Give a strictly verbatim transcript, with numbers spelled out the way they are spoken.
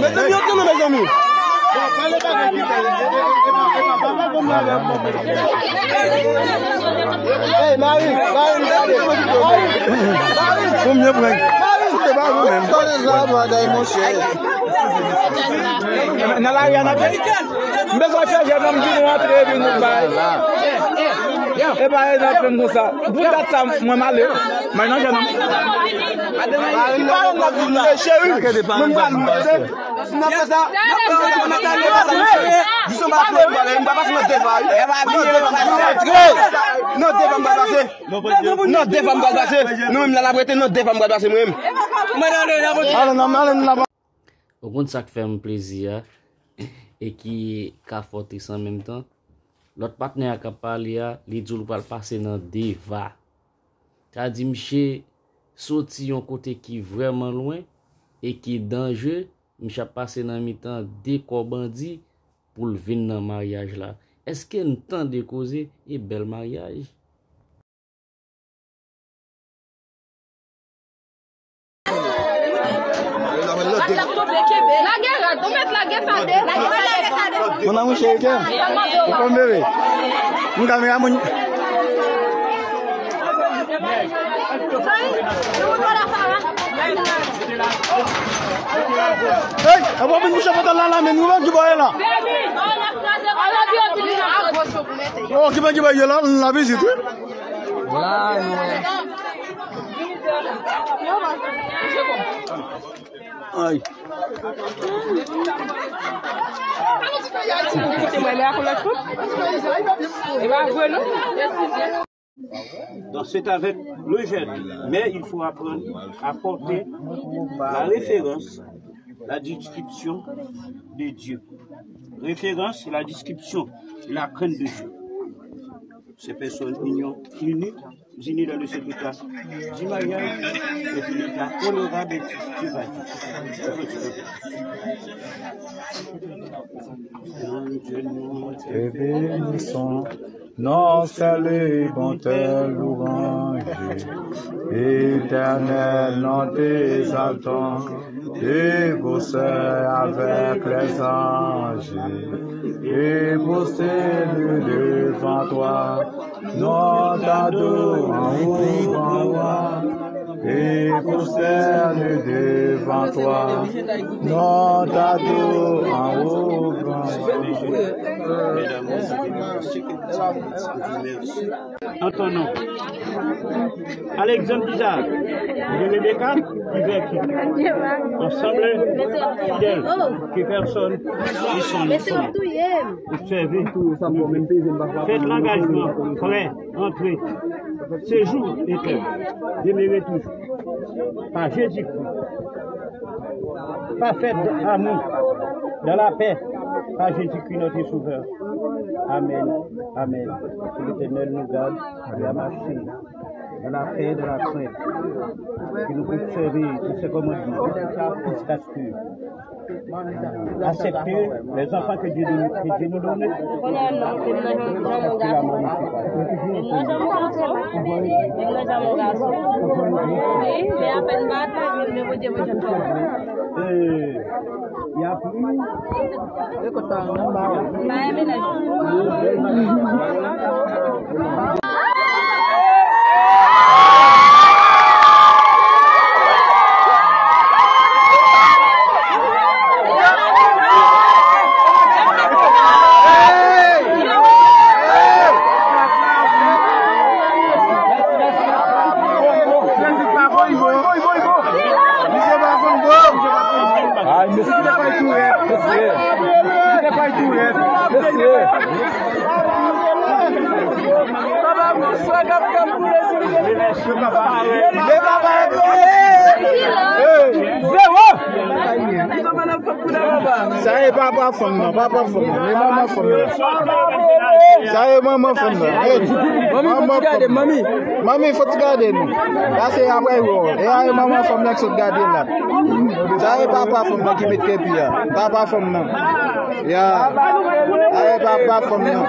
Mezanmi, antre non, mezanmi. Hey, Mari, Mari, gade. Mari, Mari. Konbyen prank? Mari, se pa ou menm. Nan lari a n ap fè. M bezwen fè jèn nan, m di nou antre epi nou bay. E pa e nan fè m konsa. Pou dat sa, mwen m ale. Mwen nan jèn nan. Cheri, mwen m pral monte. Si n ap fè sa, n ap fè sa, n ap fè sa, mesye. Jis anba flò, m pral, m pral pase nan devan, wi. Nan devan, nan devan, m pral pase. Nan devan, m pral pase. Nou menm la, n ap rete nan devan, m pral pase, mwen menm. Mwen nan devan. Alo, nan, alo, nan. Ou konn sa k fè m plezi a, e ki ka fò tris an menm tan? Lòt patnè a k ap pale a, li di w l pral pase nan deva. Sa di misye soti yon kote ki vrèman lwen e ki danje, misye ap pase nan mitan de kò bandi pou l vin nan maryaj la. Èske n tande koze e bèl maryaj? Lage rad, ou mèt lage sa de. Mon amour chéri, kè. Ou konn bebe. M kamera moun. Hey, apa moun mouche pantalon la, men nou ki bò la. Oh, ki bò, ki bò la, la vizit, wi. Ay. Donc c'est avec le jeûne, mais il faut apprendre à porter la référence, la description de Dieu. Référence, la description, la crainte de Dieu. Ces personnes unies, unies, unis dans le secret du mariage, et puis l'État honorable et Dieu va dire. Et bénissons, non, c'est le bon tes louanges. Éternel, non t'exaltons, debout avec les anges, et prosterné devant toi, non t'adorons, ô grand roi, et prosterné devant toi, non t'adorons, ô grand roi. En ton nom. À l'exemple d'Isaac, de Rebecca, qui vécut ensemble fidèles, que personne ne s'en observe. Faites l'engagement, frères, entrez, séjour éternel, demeurez toujours. Par Jésus-Christ. Parfait amour, dans la paix, par Jésus-Christ notre Sauveur. Amen. Amen. Que l'Éternel nous garde et à marcher dans la paix, dans la crainte. Que nous observer tous ses commandements, jusqu'à ce que accepter les enfants que Dieu, nous- que Dieu nous donne. Parce que la mort ne fait pas. Eh, y a plus. Ay, mesye. Mesye. Mesye. Sa e papa fanm nan, papa fanm nan, e manman fanm nan. Sa e manman fanm nan. Manmi, fò ti gade, manmi. Manmi, fò ti gade nou. Sa se apre yo. E a e manman fanm nan ki sot gade la. Sa e papa fanm nan ki met kepi a. Papa fanm nan. Ya. A e papa fanm nan.